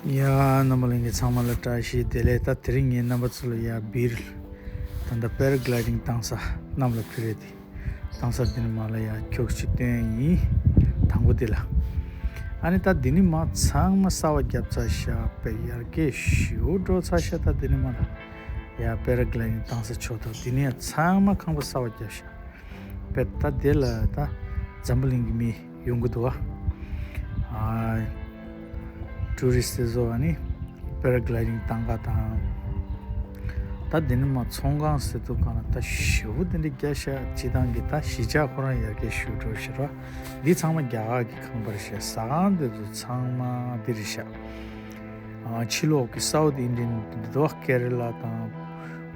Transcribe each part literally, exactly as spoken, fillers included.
ཡ། རྣམ་པ་ལྷན་རྒྱས་ཚང་མ་ལ་བཀྲ་ཤིས་བདེ་ལེགས། ད་དེ་རིང་ངས་རྣམ་པ་ཚོ་ལ་ཡ་སྦིར་ད་ལྟ་པེ་ར་གླའི་ཌིང་བཏང་ས་གནམ་ལ་འཕུར་ཡས་དེ་བཏང་ས་དེ་ནས་མར་ལ་ཡ་ཁྱུག་ཅིག་སྟོན་ཡིན། དང་པོ་དེ་ལ། ཨ་ནི་ད་དེ་ནས་མར་ཚང་མ་གསར་པ་བརྒྱབ་ཚར་ཤག་དཔེ་ཡར་རྒྱས་ཞེ་པོ་འགྲོ་ཚར་ཤག་ད་དེ་ནས་མར་ལ་ཡ་པེ་ར་གླའི་ཌིང་བཏང་ས་ཕྱོགས་དང་དེ་ནས་ཡ་ཚང་མ་ཁང་པ་གསར་པ་བརྒྱབ་ཤག་དཔེ་ད་དེ་ལ་ད་འཛམ་བུ་གླིང་གི་མི་ཡོང་གི་འདུག་བ། ཨ། ཊུ་རི་སི་ཊི་དེ་ཚོ་ཨ་ནི་པེ་ར་གླའི་ཌིང་བཏང་ག་དང་། ད་དེ་ནས་མར་ཚོང་ཁང་ཟེར་དུས་སྒང་ལ་ད་ཞེ་པོ་དེ་འདྲ་རྒྱག་ཤག་སྤྱིར་བཏང་གི་ད་གཞིས་ཆགས་ཁོ་རང་ཡར་རྒྱས་ཞེ་པོ་འགྲོ་ཤག་ར། འདི་ཚང་མ་རྒྱ་གར་གྱི་ཁང་པ་རེད་ཤག་ཟ་ཁང་དེ་ཚོ་ཚང་མ་འདི་རེད་ཤག་ཨ། ཕྱི་ལོགས་ཀྱི་སའུཐ་ཨིན་ཌི་ཡན་འདི་འདྲ་ཀེ་ར་ལ་དང་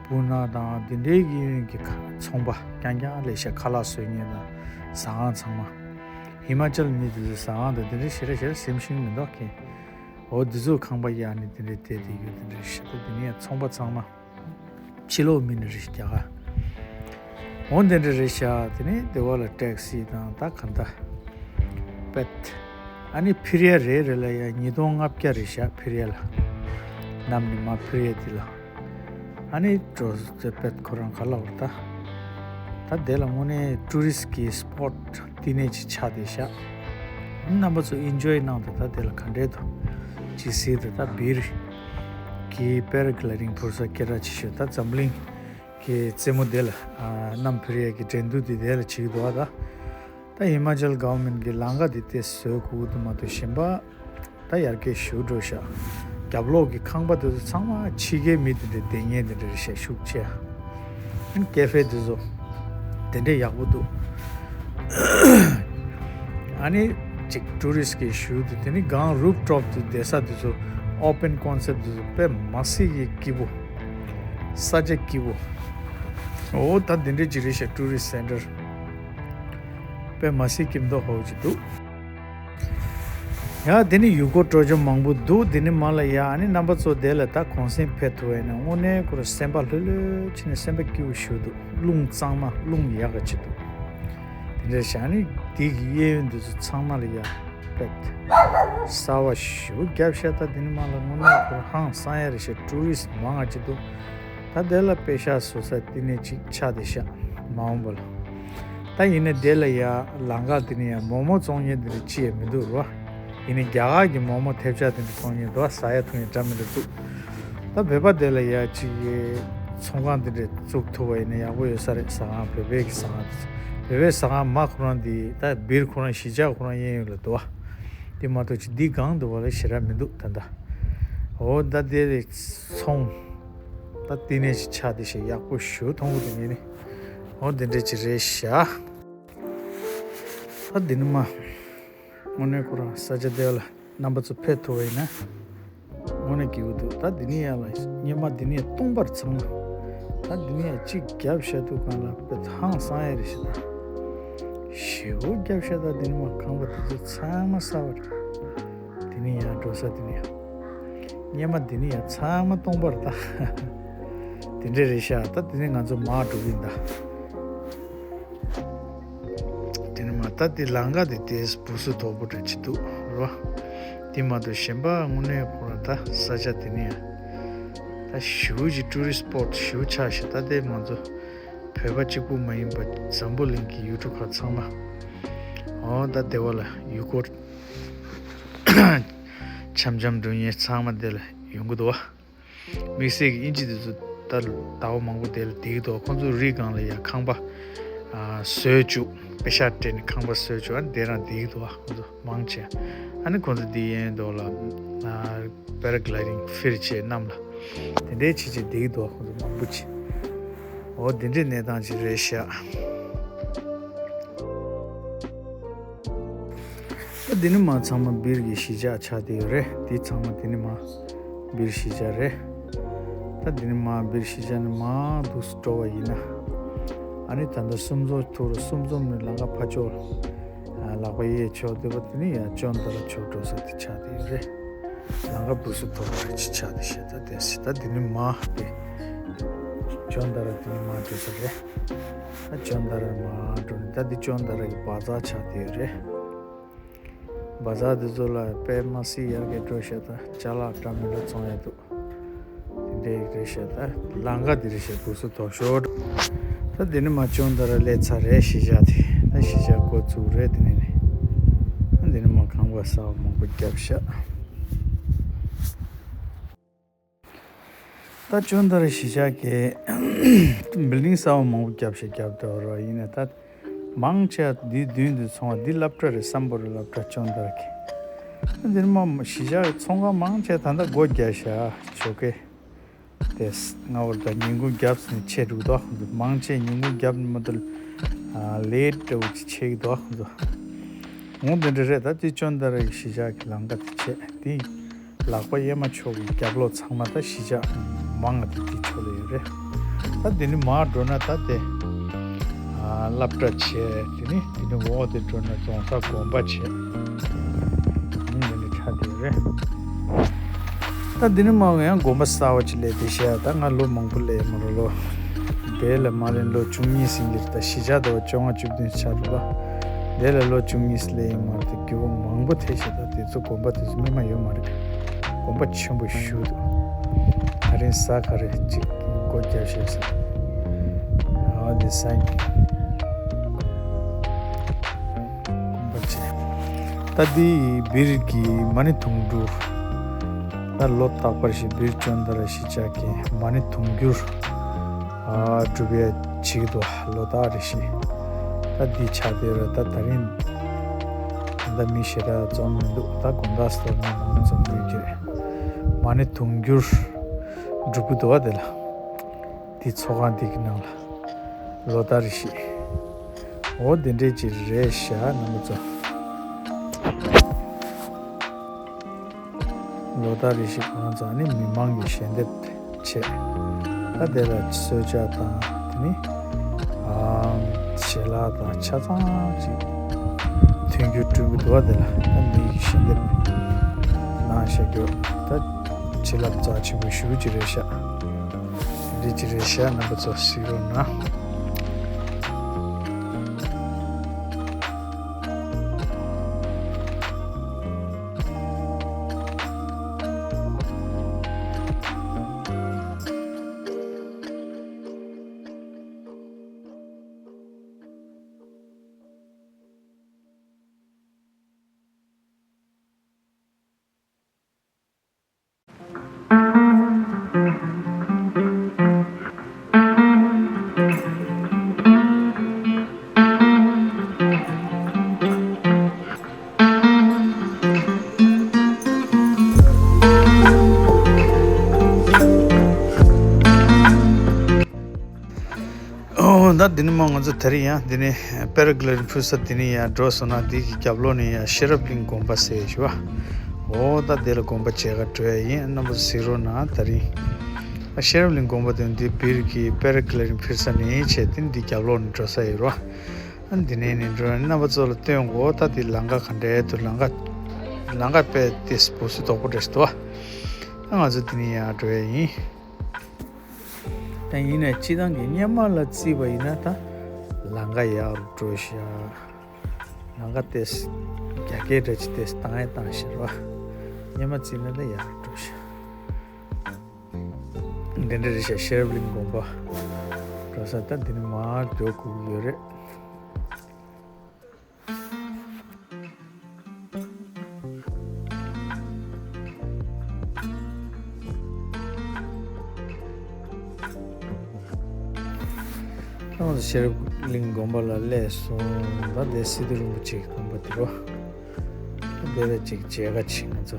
པུ་ན་དང་འདི་འདྲའི་གི་གི་ཁ་ཚོང་པ་རྐྱང་རྐྱང་ལས་ཤག་ཁ་ལག་བཟོ་མཁན་དང་ཟ་ཁང་ཚང་མ། ཧི་མ་ཅལ་མི་དེ་ཚོ་ཟ་ཁང་དང་འདི་འདྲ་ཞེ་དྲག་ཞེ་དྲག་སེམས་ཤིང་མི་འདུག་གི། འོ་འདི་ཚོ་ཁང་པ་ཡག་ནི་འདི་འདྲ་བལྟས་བསྡད་ཡོད། འདི་འདྲ་ཞེ་དྲག་འདི་ནས་ཚོང་པ་ཚང་མ་ཕྱི་ལོགས་མི་ནི་རེད་རྒྱ་གར། འོ་འདི་འདྲ་རེད་ཤག་དེ་ནས་སྡེ་བ་ལ་ཊེག་སི་དང་ད་ག་འདྲ་པེད། ཨ་ནི་འཕུར་ཡས་རེ་རེ་ལ་ཡ་ཉིས་སྟོང་ལྔ་བརྒྱ་རེད་ཤག་འཕུར་ཡས་ལ། གནམ་ནས་མར་འཕུར་ཡས་དེ་ལ། ཨ་ནི་འགྲོ་ཟེར་པེད་ཁོ་རང་ག་ལ་བར་ད། ད་དེ་ལ་དངོས་གནས་ཊུ་རི་སི་ཊི་གི་སི་པོ་ཊི་བསྟི་གནས་ཅིག་ཆགས་བསྡད་ཤག་རྣམ་པ་ཚོ་ཨེན་ཇོའི་གནང་དང་། ད་དེ་ལ་ག་འདྲས་འདུག་ཅིག་གཟིགས་དང་། ད་སྦིར་གྱི་པེ་ར་གླའི་ཌིང་འཕུར་ས་སྐད་གྲགས་ཆེ་ཤོས་ད་འཛམ་གླིང་གི་རྩེད་མོ་དེ་ལ་ཨ་གནམ་འཕུར་ཡས་ཀྱི་འགྲན་བསྡུར་དེ་དེ་ལ་བྱེད་ཀྱི་འདུག་ཨ། ད་ད་ཧི་མ་ཅལ་གྷ་ཝར་མེན་ཊི་གི་ལམ་ཁ་དེ་དེ་བཟོས་དགོས་ཀྱི་འདུག་མ་གཏོགས་གཞན་པ་ད་ཡར་རྒྱས་ཞེ་པོ་འགྲོ་ཤག་རྒྱབ་ལོགས་ཀྱི་ཁང་པ་དེ་ཚོ་ཚང་མ་ཕྱི་རྒྱལ་མི་དེ་འདྲ་བསྡད་མཁན་དེ་འདྲ་རེད་ཤག་ཤུགས་ཆེ་ཨ། ཀེ་ཧྥེ་དེ་ཚོ་དེ་འདྲ་ཡག་པོ་འདུག་ཨ་ནི་ཅིག་ཊུ་རི་སི་ཊི་གི་ཞུ་དུས་དེ་ནི་སྒང་རུབ་ཊོབ་དུ་བསྡད་ས་དེ་ཚོ་ཨོ་པེན་ཀོན་སེབ་དེ་ཚོ་དཔེ་མི་སྲིད་ཀྱི་སྐྱིད་པོ། ས་ཆ་སྐྱིད་པོ། འོ་ད་དེ་འདྲ་ཅིག་རེད་ཤག་ཊུ་རི་སི་ཊི་སེན་ཊར་དཔེ་མི་སྲིད་སྐྱིད་མདོག་ཁ་པོ་ཅིག་འདུག་ཡ། དེ་ནི་ཡུལ་སྐོར་སྤྲོ་འཆམ་མང་པོ་འདུག་དེ་ནི་མར་ལ་ཡ་ཨ་ནི་རྣམ་པ་ཚོ་དེ་ལ་ད་གུང་སེང་ཕེབས་ཐུབ་པ་ཡིན་ན་དངོས་གནས་ཁོ་རང་སེམས་པ་ལྷོད་ལྷོད་བྱས་ནས་སེམས་པ་སྐྱིད་པོ་ཞེ་པོ་འདུག་རླུང་གཙང་མ་རླུང་ཡག་ག་ཅིག་འདུག་དེ་འདྲ་བྱས་ཨ་ནི་དེ་གི་གཡས་གཡོན་དེ་ཚོ་ཚང་མ་ལ་ཡ་པེད་གསར་པ་ཞེ་པོ་བརྒྱབ་ཤག་ད་དེ་ནི་མར་ལ་དངོས་གནས་ཁོ་རང་ཧང་སང་ཡ་རེད་ཤག་ཊུ་རི་སི་ཊི་མང་ང་ཅིག་འདུག་ད་དེ་ལ་པེ་ཤག་བཟོ་ས་བསྟི་གནས་ཅིག་ཆགས་བསྡད་ཤག་མ་འོངས་པ་ལ། ད་ཡིན་ན་དེ་ལ་ཡ་ལམ་ཁ་དེ་ནས་ཡ་མོག་མོག་བཙོང་མཁན་དེ་འདྲ་ཅི་ཡང་མི་འདུག་རོ། ཡིན་ནའི་རྒྱ་གར་གྱི་མོག་མོག་ཐེབས་ཆག་དེ་འདྲ་བཙོང་མཁན་འདུག་ཟ་ཡ་འཐུང་ཡ་འདྲ་མི་འདྲ་འདུག་ད་བོད་པ་དེ་ལ་ཡ་ཅིག་གི་ཚོང་ཁང་དེ་འདྲ་བཙུགས་ཐུབ་པ་ཡིན་ན་ཡག་པོ་ཡོད་ས་རེད། ཟ་ཁང་བོད་པའི་གི་ཟ་ཁང་དེ་ཚོ་བོད་པའི་ཟ་ཁང་མ་ཁོ་རང་དེ་ད་སྦིར་ཁོ་རང་གཞིས་ཆགས་ཁོ་རང་གཡས་གཡོན་ལ་འདུག་བ། དེ་མ་གཏོགས་ཅིག་འདི་སྒང་དུ་བ་ལ་ཞེ་དྲག་མི་འདུག་ད་ད་འོ་ད་དེ་རེད་ཚོང་། ད་བསྟི་གནས་ཅིག་ཆགས་བསྡད་ཤག་ཡག་པོ་ཞེ་པོ་མཐོང་གི་འདུག་ངས་ནི། འོ་དེ་འདྲ་ཅིག་རེད་ཤག་ད་འདི་ནི་མ། དངོས་གནས་ཁོ་རང་ས་ཆ་དེ་ལ་རྣམ་པ་ཚོ་ཕེབས་ཐུབ་པ་ཡིན་ན། དངོས་གནས་སྐྱིད་པོ་འདུག་ད་འདི་ནི་ཡ་ལ་སྔོན་མ་འདི་ནི་ཡ་སྟོང་པར་ཚང་མ། ད་འདི་ནི་ཡ་གཅིག་བརྒྱབ་བཞག་དུས་སྒང་ལ་དཔེ་ཧང་སང་ཡ་རེད་ཤག་ད་ཞེ་པོ་བརྒྱབ་ཤག་ད་འདི་ནི་མ་ཁང་པ་དེ་ཚོ་ཚང་མ་གསར་པ་རེད། དེ་ནས་ཡར་འགྲོ་ས་དེ་ནས་ཡང་སྔོན་མ་དེ་ནས་ཡང་ཚང་མ་སྟོང་པར་ད། དེ་འདྲ་རེད་ཤག་ད་དེ་ནས་ང་ཚོ་མར་འགྲོ་གི་ཡིན་ད། དེ་ནས་མར་ད་དེ་ལམ་ཁ་དེ་དེ་སྦུ་སུ་དོག་པོ་འདྲ་ཅིག་འདུག་རེད་བ། དེ་མ་གཏོགས་གཞན་པ་དངོས་གནས་ཁོ་རང་ད་ས་ཆ་དེ་ནས་ཡང་ད་ཞེ་པོ་ཅིག་ཊུ་རི་སི་ཊི་སི་པོ་ཊི་ཞེ་པོ་ཆགས་ཤག་ད་དེ་ང་ཚོ་བོད་པ་གཅིག་པུ་མ་ཡིན་པ་འཛམ་བུ་གླིང་གི་ཡུལ་གྲུ་ཁག་ཚང་མ། འོ་ད་སྡེ་བ་ལ་ཡུལ་སྐོར་འཆམ་འཆམ་འགྲོ་མཁན་ཚང་མ་དེ་ལ་ཡོང་གི་འདུག་བ། དམིགས་བསལ་གྱི་དབྱིན་ཇི་དེ་ཚོ་ད་ཟླ་བ་མང་པོ་དེ་ལ་བསྡད་ཀྱི་འདུག་ཁོང་ཚོ་རི་སྒང་ལ་ཡ་ཁང་པ་ཨ་བཟོས་བཅུག་པེ་ཤག་སྤྲད་ནས་ཁང་པ་བཟོས་བཅུག་ཨ་ནི་དེ་རང་བསྡད་ཀྱི་འདུག་ཁོང་ཚོ་མང་ཆེ། ཨ་ནི་ཁོང་ཚོ་འདི་ཡན་འདོག་ལ་ཨ་པེ་ར་གི་ལའི་ཌིང་ཕིར་བྱས་གནམ་ལ་དེ་འདྲའི་བྱས་བྱས་བསྡད་ཀྱི་འདུག་ཁོང་ཚོ་མང་པོ་ཅིག་འོ་དེ་འདྲའི་གནས་སྟངས་ཅིག་རེད་ཤག་ད་འདི་ནི་མ་ཚང་མ་སྦིར་གྱི་གཞིས་ཆགས་ཆགས་བསྡད་ཡོད་རེད། འདི་ཚང་མ་འདི་ནི་མ་སྦིར་གཞིས་ཆགས་རེད། ད་འདི་ནི་མ་སྦིར་གཞིས་ཆགས་ནི་མ་འདུག་སེ་འགྲོ་བ་ཡིན་ན། ཨ་ནི་ད་ལྟ་སུམ་མཚོ་ཐུག་རུ་སུམ་མཚོ་ནི་ལམ་ཁ་ཕར་ཕྱོགས་ལ་ལག་པ་གཡས་ཕྱོགས་འདི་པ་འདི་ནི་ཡང་ཅོན་ཏ་ར་ཕྱོགས་འགྲོ་ས་དེ་ཆགས་བསྡད་ཡོད་རེད། ལམ་ཁ་སྦུ་སུ་ཐོག་རེ་ཅིག་ཆགས་དེ་ཤེས་ད་དེ་སི་ད་དེ་ནི་མ་དེ་ཅོན་ཏ་ར་དེ་ནི་མ་འགྲོ་ས་རེད། ད་ཅོན་ཏ་ར་མ་འགྲོ་ནི་ད་དེ་ཅོན་ཏ་ར་གི་བ་ཛར་ཆགས་དེ་རེད། བ་ཛར་དེ་ཚོ་ལ་དཔེ་མ་སྲིད་ཡར་རྒྱས་འགྲོ་ཤག་ད་ཅ་ལག་འདྲ་མི་འདྲ་བཙོང་ཡ་འདུག་དེ་འདྲའི་རེད་ཤག་ད་ལམ་ཁ་འདི་རེད་ཤག་བུ་སུ་དོག་ཤོར། ད་འདི་ནི་མ་ཅོན་ཏ་ར་སླེབས་ཚར་རེད། གཞིས་ཆགས་དེ་ད་གཞིས་ཆགས་འགོ་བཙུགས་རེད། དེ་ནི་ནི་ད་འདི་ནི་མ་ཁང་པ་གསར་པ་མང་པོ་བརྒྱབ་ཤག་ད་ཅོན་ཏ་ར་གཞིས་ཆགས་ཀྱི་བིལ་ཌིང་གསར་པ་མང་པོ་བརྒྱབ་ཤག་བརྒྱབ་འདུག་རོ། ཡིན་ནའི་ད་མང་ཆེ་བ་འདི་མདུན་དུ་ཚོང་བ་འདི་སློབ་གྲྭ་རེད། སམ་བྷོ་ཊ་སློབ་གྲྭ་ཅོན་ཏ་ར་གི། ད་འདིར་མ་གཞིས་ཆགས་ཚོང་ཁང་མང་ཆེ་ད་ལྟ་སྒོ་རྒྱག་ཤག་ཆོ་གེ་དེ་སྔ་བར་ད་ཉིན་གུང་བརྒྱབ་ནས་ཆད་འགྲོ་གི་འདུག་མང་ཆེ་ཉིན་གུང་བརྒྱབ་ནས་མ་གཏོགས་ལེ་ཊི་འདྲ་བོ་ཅིག་ཆད་ཀྱི་འདུག་འོང་དེ་འདྲ་རེད། ད་དེ་ཅོན་ཏ་ར་གི་གཞིས་ཆགས་ཀྱི་ལམ་ཁ་དེ་བྱས་དེ། ལག་པ་གཡས་མ་ཕྱོགས་ཀྱི་རྒྱབ་ལོགས་ཚང་མ་ད་གཞིས་ཆགས་མང་ང་དེ་དེ་ཕྱོགས་ལ་ཡོད་རེད། ད་དེ་ནི་མར་འགྲོ་ན་ད་དེ་ཨ་སློབ་གྲྭ་བྱས། དེ་ནི་དེ་ནི་འོག་དེ་འགྲོ་ན་རྫོང་སར་དགོན་པ་བྱས། ཨང་། དེ་ནི་ཆགས་བསྡད་ཡོད་རེད། ད་དེ་ནི་མར་ཡང་དགོན་པ་གསར་པ་ཅིག་སླེབས་བསྡད་ཤག་ད་ང་ལོ་མང་པོ་སླེབས་མ་རེད། ལོ་དེ་ལ་མ་རེད། ལོ་བཅུ་གཉིས་ཟིན་གྱི་རེད། ད་གཞིས་ཆགས་དེ་བ་བཅོ་ལྔ་བཅུ་བདུན་ཆགས་འདུག་པ། དེ་ལ་ལོ་བཅུ་གཉིས་སླེབས་ཡིན་མ་རེད། དེ་རྒྱུ་བ་མང་པོ་ཐེབས་ཤག་ད་དེ་ཚོ་དགོན་པ་དེ་ཚོ་སྨིན་མ་ཡོད་མ་རེད། དགོན་པ་ཆེན་པོ་ཞིག་འདུག་ད་རིང་གཟའ་ག་རེ་ཅིག་སྒོ་རྒྱག་ཤག་ཟེར། ཨ་འདི་གཟའ་ཉི་མ། དགོན་པ་ཆེ། ད་འདི་བིར་གྱི་མ་ཎི་དུང་ཕྱུར། ད་ལོ་རྟག་པར་ཞིག་བིར་ཅོན་ཏ་ར་གཞིས་ཆགས་ཀྱི་མ་ཎི་དུང་ཕྱུར། ཨ་སྒྲུབ་ཡ་བྱེད་ཀྱི་འདུག་ལོ་ལྟར་རེ་བཞིན། ད་འདི་ཆགས་བསྡད་རེད། ད་ད་རིང་ད་ལྟ་མི་ཞེ་དྲག་འཛོམས་མི་འདུག་ད་དགོང་དག་སོགས་མི་མང་འཛོམས་ཡོད་ཀྱི་རེད། མ་ཎི་དུང་ཕྱུར་སྒྲུབ་ཀྱི་འདུག་བ། དེ་ལ་འདི་ཚོགས་ཁང་འདི་གི་ནང་ལ་ལོ་ལྟར་རེ་བཞིན། འོ་དེ་འདྲས་ཅིག་རེད་ཤག་རྣམ་པ་ཚོ། ལོ་ལྟར་རེ་བཞིན་ཁོ་རང་ཚོ་ནི་མི་མང་གི་ཞལ་འདེབས་བྱས། ད་དེ་ལ་གསོལ་ཇ་དང་དེ་ནི་ཨ་ཞལ་ལག་དང་ཆ་ཚང་ཅིག་མཐུན་འགྱུར་བསྐྲུན་གྱི་འདུག་བ། དེ་ལ་ད་མི་ཡི་ཞལ་འདེབས་གནང་བཞག་རྒྱུ་ད་བྱིན་རླབས་རྩ་ཆེན་པོ་ཞེ་པོ་ཅིག་རེད་ཤག་འདི་ཅི་རེད་ཤག་རྣམ་པ་ཚོ་གཟིགས་རོགས་གནང་། ཨོ། ད་འདི་ནི་མ་ང་ཚོ་དེ་རིང་ཡང་འདི་ནི་པེ་ར་གི་ལེ་ཌིང་ཕུལ་ས་འདི་ནི་ཡང་འགྲོ་སོང་ན་འདི་གི་རྒྱབ་ལོགས་ནི་ཡང་ཤེས་རབ་གླིང་དགོན་པ་ཟེར་ཞུ་བ། ཨོ། ད་འདི་ལ་དགོན་པ་མཇལ་ག་འགྲོ་ཡ་ཡིན། རྣམ་པ་ཚོ་གཟིགས་རོགས་གནང་། ད་རིང་ཤེས་རབ་གླིང་དགོན་པ་དེ་འདི་བིར་གྱི་པེ་ར་གི་ལེ་ཌིང་ཕུལ་ས་ནི་བྱས་ཏེ་འདི་རྒྱབ་ལོགས་ནི་འགྲོ་ས་ཡོད་རོ། ཨ་འདི་ནས་ནི་འགྲོ་རྣམ་པ་ཚོ་ལ་སྟོན་གོ་ད་འདི་ལམ་ཁ་ག་འདྲའི་འདུག་ལམ་ཁ་ལམ་ཁ་དཔེ་ཏིས་བུ་སུ་དོག་པོ་འདྲ་ཞིག་འདུག་ཨ་ང་ཚོ་འདི་ནས་ཡར་འགྲོ་ཡ་ཡིན། ད་ཡིན་ནའི་སྤྱི་བཏང་གི་སྔོན་མ་ལ་བརྩིས་པ་ཡིན་ན་ད་ལམ་ཁ་ཡག་རུ་འགྲོ་ཤག་ལམ་ཁ་ཏེས་རྒྱ་སྐད་འདྲ་ཅིག་ཏེས་བཏང་ཡ་བཏང་ཤག་ར། སྔོན་མ་བརྩིས་ན་ད་ཡག་རུ་འགྲོ་ཤག་འདི་འདྲ་རེད་ཤག་ཤེས་རབ་གླིང་དགོན་པ་འགྲོ་ས་ད་འདི་ནས་མར་འགྲོ་དགོས་ཀྱི་ཡོད་རེད། ང་ཚོ་ཤེས་རབ་གླིང་དགོན་པ་ལ་སླེབས་སོང་། ད་དེ་སི་ཏུ་རིན་པོ་ཆེའི་དགོན་པ་དེ་རོ། དེ་ལ་ཅིག་མཇལ་ཁ་ཅིག་ང་ཚོ་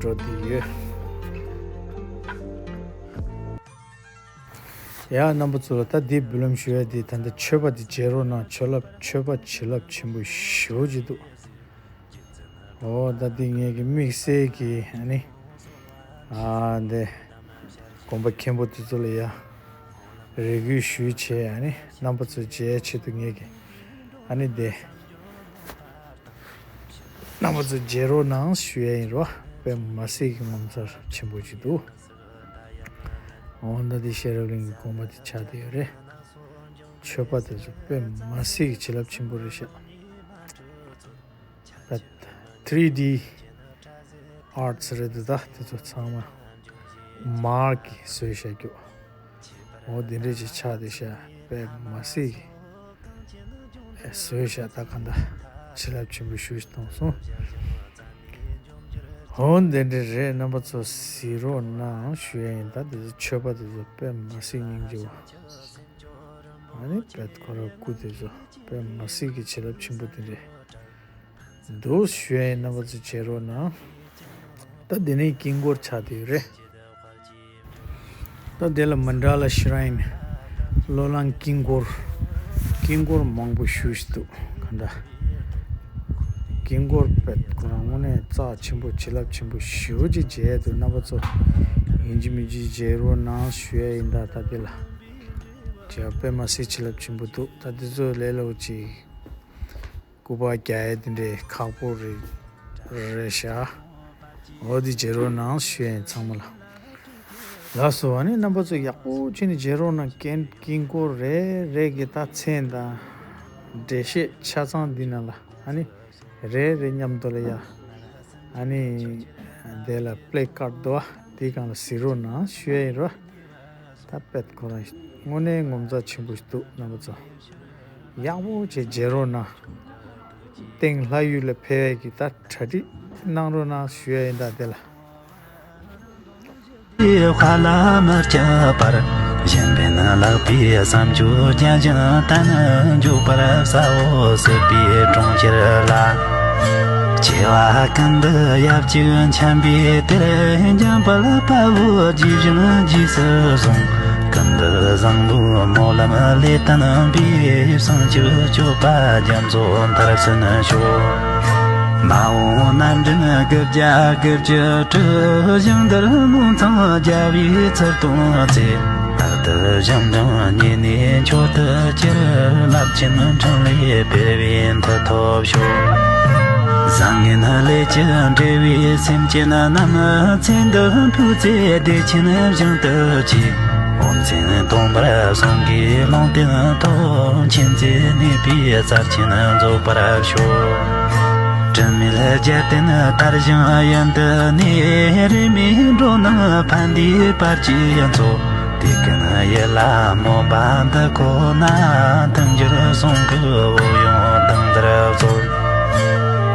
འགྲོ་བསྡད་ཡོད། ཡ་རྣམ་པ་ཚོ་ལ་ད་འདི་འབུལ་ལམ་ཞུ་ཡ་འདི་ད་ལྟ་མཆོད་པ་འདི་མཇལ་རོགས་གནང་། མཆོད་རླབས་མཆོད་པ་བྱིན་རླབས་ཆེན་པོ་ཞེ་པོ་ཅིག་འདུག་ཨོ། ད་འདི་ངེད་ཀྱི་དམིགས་བསལ་གྱི་ཨ་ནི་ཨ་འདི་དགོན་པ་མཁན་པོ་དེ་ཚོ་ལ་ཡ་རེ་སྐུལ་ཞུས་བྱས། ཨ་ནི་རྣམ་པ་ཚོ་མཇལ་ཆེད་དུ་ངེད་ཀྱི་ཨ་ནི་འདི་རྣམ་པ་ཚོ་མཇལ་རོགས་གནང་ཞུ་ཡ་ཡིན་རོ། དཔེ་མ་སྲིད་ཀྱི་ངོ་མཚར་ཆེན་པོ་ཅིག་འདུག་ཨོ། ད་འདི་ཤེས་རབ་གླིང་གི་དགོན་པ་དེ་ཆགས་བསྡད་ཡོད་རེད། མཆོད་པ་དེ་ཚོ་དཔེ་མ་སྲིད་ཀྱི་བྱིན་རླབས་ཆེན་པོ་རེད་ཤག་ད་ ཐི་རི་ཌི་ཨར་ཊི་རེད་འདུག་ད་དེ་ཚོ་ཚང་མ་མར་གྱིས་བཟོས་བཞག་རྒྱུ། འོ་དེ་འདྲས་ཅིག་ཆགས་བསྡད་ཤག་དཔེ་མི་སྲིད་ཀྱི་བཟོས་ཤག་ད་ག་འདྲ་བྱིན་རླབས་ཆེན་པོ་ཞེ་པོ་ཅིག་བཏང་སོང་། འོ་དེ་འདྲས་རེད། རྣམ་པ་ཚོ་གཟིགས་རོགས་གནང་ཞུ་ཡ་ཡིན། ད་དེ་ཚོ་མཆོད་པ་དེ་ཚོ་དཔེ་མི་སྲིད་སྙིང་རྗེ་པོ། ཨ་ནི་དཔེ་ཁོ་རང་སྐུ་དེ་ཚོ་དཔེ་མི་སྲིད་ཀྱི་བྱིན་རླབས་ཆེན་པོ་དེ་འདྲས་འདུག་ཞུ་ཡ་ཡིན། རྣམ་པ་ཚོ་མཇལ་རོགས་གནང་། ད་དེ་ནས་དཀྱིལ་འཁོར་ཆགས་བསྡད་ཡོད་རེད། ད་དེ་ལ་མན་ཌ་ལ་ཤི་རའིན། བློས་བསླངས་དཀྱིལ་འཁོར། དཀྱིལ་འཁོར་མང་པོ་ཞེ་པོ་ཅིག་འདུག་ག་འདྲ། དཀྱིལ་འཁོར་དཔེ་ཁོ་རང་དངོས་གནས་རྩ་ཆེན་པོ་བྱིན་རླབས་ཆེན་པོ་ཞེ་པོ་ཅིག་མཇལ་འདུག་རྣམ་པ་ཚོ་ཡིན་གཅིག་མིན་གཅིག་མཇལ་རོགས་གནང་ཞུ་ཡ་ཡིན། ད་ད་དེ་ལ་མཇལ་དཔེ་མི་སྲིད་བྱིན་རླབས་ཆེན་པོ་འདུག་ད་དེ་ཚོ་ལས་སླ་པོ་ཅིག་སྐུ་པར་རྒྱག་ཡས་དེ་འདྲའི་ཁག་པོ་རེད་རེད་ཤག་འོ་དེ་མཇལ་རོགས་གནང་ཞུ་ཡ་ཡིན་ཚང་མ་ལ། ལགས་སོ། ཨ་ནི་རྣམ་པ་ཚོ་ཡག་པོ་བྱས་ནས་མཇལ་རོགས་གནང་། དཀྱིལ་དཀྱིལ་འཁོར་རེ་རེ་གི་ད་མཚན་དང་འགྲེལ་བཤད་ཆ་ཚང་འདི་ནང་ལ་ཨ་ནི་རེ་རེ་མཉམ་དུ་ལ་ཡ་ཨ་ནི་དེ་ལ་པི་ལེ་ཀར་ཌི་འདུག་ཨ། དེའི་སྒང་ལ་གཟིགས་རོགས་གནང་ཞུ་ཡ་ཡིན་རོ། ད་དཔེ་ཁོ་རང་དངོས་གནས་ངོ་མཚར་ཆེན་པོ་ཞིག་འདུག་རྣམ་པ་ཚོ། ཡག་པོ་བྱས་མཇལ་རོགས་གནང་། སྟེང་ལྷ་ཡུལ་ལ་ཕེབས་ཡས་ཀྱི་ད་གྲ་སྒྲིག་གནང་རོགས་གནང་ཞུ་ཡ་ཡིན། ད་དེ་ལ། དཔའ་ལ་མི་སྐྱིད་པར། གཞན་ཕན་ལགས་པའི་བསམ་སྤྱོད་རྒྱ་ཞིང་གཏན་འཇུག་པར་ཟ་འོ་སྲིད་པའི་གྲོང་ཁྱེར་ལ། སྐྱེ་བ་ཀུན་ཏུ་ཡབ་གཅིག་འཆམ་པའི་དེར། འཇམ་དཔལ་དཔའ་བོས་རྗེས་བཞིན་རྗེས་སུ་བཟུང་། ཀུན་ཏུ་བཟང་པོའི་སྨོན་ལམ་ལས་བརྟན་པའི། བྱང་ཆུབ་སྤྱོད་པ་རྒྱ་མཚོ་མཐར་ཕྱིན་ཤོག་མ་འོངས་རྣམ་འདྲེན་དགུ་བརྒྱ་དགུ་བཅུ་དྲུག་ཞིང་འདིར་མངོན་འཚང་རྒྱ་བའི་ཚུལ་སྟོན་ཚེ། རྟག་ཏུ་ཞིང་འབྲིང་ཉེ་གནས་མཆོག་ཏུ་གྱུར། རླབས་ཆེན་འཕྲིན་ལས་སྤེལ་བའི་མཐུ་ཐོབ་ཤོག་བཟང་ངན་ལས་ཀྱི་འབྲེལ་བའི་སེམས་ཅན་རྣམས། ཚེ་འདི་འཕོས་ཚེ་བདེ་ཆེན་ཞིང་དུ་སྐྱེས། འོ་མཚན་སྟོང་པར་གསུང་གིས་ལུང་བསྟན་ཐོབ། མཁྱེན་བརྩེ་ནུས་པའི་རྩལ་ཆེན་རྫོགས་པར་ཤོག་དྲི་མེད་རྒྱལ་བསྟན་དར་ཞིང་ཡུན་དུ་གནས། རིས་མེད་འགྲོ་རྣམས་ཕན་བདེའི་བར་གྱི་མཚོ། དེ་ཀུན་ཡིད་ལ་སྨོན་པ་འདི་ཁོ་ན། མཐུན་འགྱུར་གསུང་གི་འོད་ཡོང་དུང་ལྟར་སྩོལ།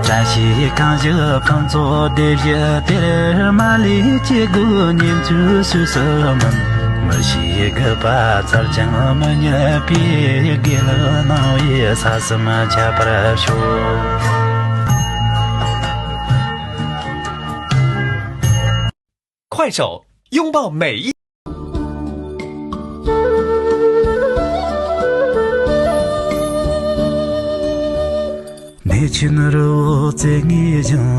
བཀྲ་ཤིས་གང་བཞུགས་ཕུན་ཚོགས་སྡེ་བཞི་དེར། མ་ལུས་སྐྱེ་དགུའི་གཉེན་ཚུལ་ཕྱོགས་སུ་སྨིན། མི་ཤེས་རྒུད་པ་བཙལ་ཀྱང་མི་རྙེད་པའི། དགེ་ལེགས་སྣང་བས་ས་གསུམ་ཁྱབ་པར་ཤོག 快手，拥抱每一 གནས་ཆེན་རི་བོ་རྩེ་ལྔའི་ཞིང་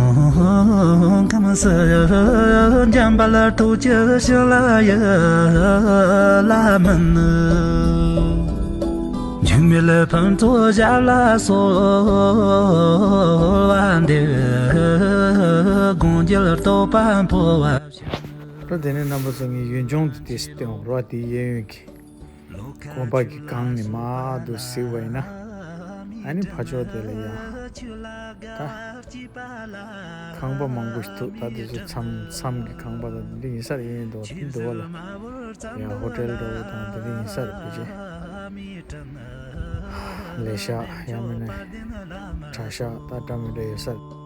ཁམས་སུ། འཇམ་དཔལ་ཐུགས་ཀྱི་བྱིན་རླབས་ཡིད་ལ་སྨིན། འབྱུང་མེད་ཕུན་ཚོགས་ཞབས་ལ་གསོལ་བ་འདེབས། དགོངས་འགྱུར་རྟོགས་པ་འཕོ་བ། ད་དེ་ནས་རྣམ་པ་ཚོ་ངས་ཡུལ་ལྗོངས་དེ་ཏོག་ཙམ་སྟོན་རོགས། དེའི་གཡས་གཡོན་གྱི་དགོན་པ་གི་སྒང་ནས་མར་འདུག་གཟིགས་པ་ཡིན་ན། ཨ་ནི་ཕར་ཕྱོགས་དེ་ལ་ཡ་ད་ཁང་པ་མང་པོ་ཞིག་འདུག་ད་དེ་ཚོ་མཚམས་མཚམས་ཀྱི་ཁང་པ་དང་དེ་འདྲ་ཡིན་ས་རེད། གཡས་གཡོན་དུ་དེ་འདུག་བ་ལ་ཡ་ཧོ་ཊེལ་འདྲ་བོ་དང་དེ་འདྲ་ཡིན་ས་རེད། ཕལ་ཆེར་ལས་ཤག་ཡང་མིན་ན་གྲྭ་ཤག་ད་འདྲ་མི་འདྲ་ཡོད་ས་རེད།